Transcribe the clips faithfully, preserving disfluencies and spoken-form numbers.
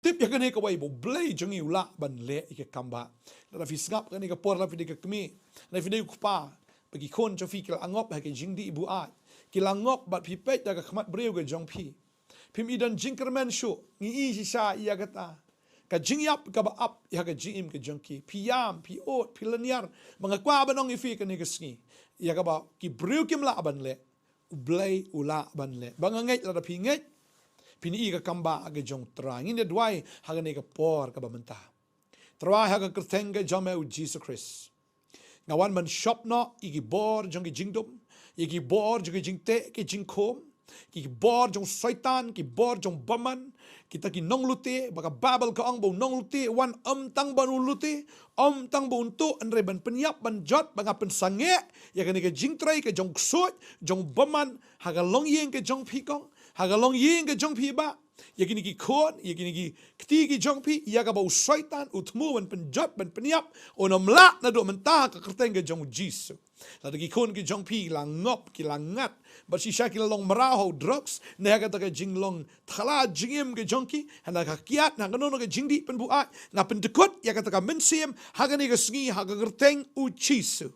tip ïa kane kawei ba U Blei jong ngi u lah ban leh ïa ka kam ba. Lada phi sngap kane ka por, lada phi dei ka kmie, lada phi dei u kpa, ba ki khun jong phi ki la ngop ha ka jingdih buaid, ki la ngop bad phi peit da ka khmat briew ka jong phi. Phim i don jingkyrmen shuh, ngi i shisha ïa kata. Ka jingïap kaba ap ïa ka jingim ka jong ki. Phi ïam, phi ud, phi lynñiar. Ba nga kwah ban ong ïa phi kane ka sngi, ïa kaba ki briew kim lah ban leh, U Blei u lah ban leh. Ba nga ngeit lada phi ngeit, phin i ka kam ba ka jong U Trai. Ngin ïa duwai ha kane ka por kaba mynta. Trai, ha ka kyrteng ka jong me U Jisu Khrist, nga wan ban shop noh ïa ki bor jong ki jingdum, ïa ki bor jong ki jingteh ki jingkhum, ki bor jong Soitan, ki bor jong bymman, kita ki nonglute, ba ka Baibl ka ong ba u nonglute u wan ym tang ban u lute, ym tang ba un tuh, hynrei ban pynïap, ban jot, ba nga pynsangeh ïa kane ka jingtrei ka jong ksuid, jong bymman, ha ka longïing ka jong phi kong, ha ka longïing ka jong phi bah, ïa kine ki khun, ïa kine ki kti ki jong phi, ïa kaba u Soitan u thmu ban pynjot, ban pynïap, un ym lah naduh mynta ha ka kyrteng ka jong U Jisu. Lada ki khun ki jong phi ki la ngop, ki la ngat, bad shisha ki la long mraw ha u drugs, ne ha kata ka jinglong thala jingim ka jong ki, ha na ka kiad, na kano kano ka jingdih pynbuaid, nga pyndykut ïa kata ka mynsiem ha kane ka sngi ha ka kyrteng U Jisu.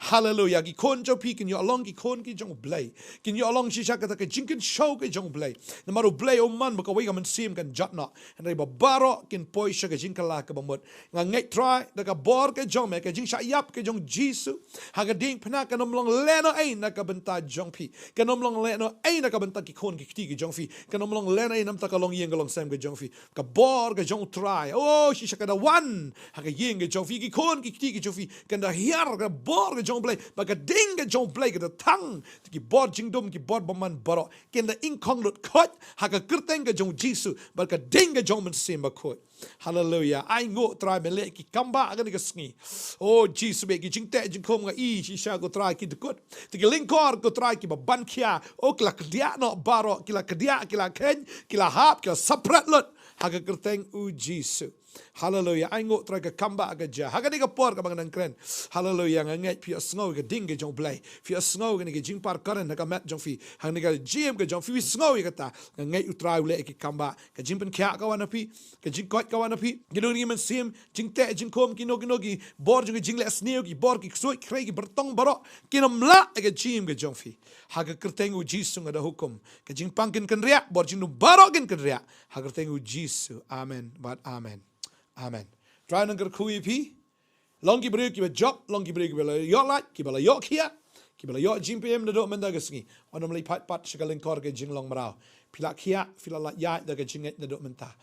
Haleluia. Ki khun jong phi kin ïoh long ki khun ki jong U Blei. Kin ïoh long shisha kata ka jingkynshew ka jong U Blei. Namar U Blei um mon ba kawei ka mynsiem kan jot noh, hynrei ba baroh kin poi sha ka jingkylla kaba mut. Nga ngeit Trai, da ka bor ka jong me, ka jingshah ïap ka jong U Jisu, ha ka diengphna kan ym long lehnohei na ka bynta jong phi. Kan ym long lehnohei na ka bynta ki khun ki kti ki jong phi. Kan ym long lehnohei na ka bynta ka longïing ka longsem ka jong phi. Ka bor ka jong U Trai, oh, shisha ka da wan ha ka ïing ka jong phi, ki khun ki kti ki jong phi, kan da hiar ka bor ka jong U Blei, bad ka ding ka jong U Blei ka da thang. Ki bor jingdum, ki bor bymman baroh kin da ingkhong lut khuid ha ka kyrteng ka jong U Jisu, bad ka ding ka jong U Mynsiem Bakhuid. Haleluia. Ai nguh Trai, me leh ki kam ba ha kane ka sngi. Oh Jisu, bad ki jingteh jingkhum nga i shisha ko Trai ki dkut. Te ki lyngkor ko Trai kiba ban khia, oh, ki la kdiah noh baroh, ki la kdiah, ki la khein, ki la hap, ki la sapret lut ha ka kyrteng U Jisu. Haleluia. Ai nguh Trai ka kam ba ka jia ha kane ka por kaba nga dang kren. Haleluia. Nga ngeit phi ïohsngew ïa ka ding ka jong U Blei, phi ïohsngew ïa kane ka jingpar kren ha ka met jong phi, ha kane ka jingim ka jong phi, phi sngew ïa kata. Nga ngeit U Trai u leh ïa ki kam ba, ka jingpynkhiah ka wan ha phi, ka jingkoit ka wan ha phi, kino kino ki mynsiem jingteh jingkhum, kino kino ki bor jong ki jingleh sniew, ki bor ki ksuid khrei, ki byrtong baroh, kin ym lah ïa ka jingim ka jong phi. Ha ka kyrteng U Jisu nga da hukum, ka jingpang kin kynriah, bor jingdum baroh kin kynriah. Ha ka kyrteng U Jisu. Amen bad amen. Amen. Trai un kyrkhu ïa phi. Long ki briew kiba jop, long ki briew kiba la ïoh lait, kiba la ïoh khiah, kiba la ïoh jingpynim naduh mynta ka sngi. Wat nym leit phai pat sha ka lyngkor ka jinglong mraw. Phi la khiah, phi la lait ïaid da ka jingngeit naduh mynta.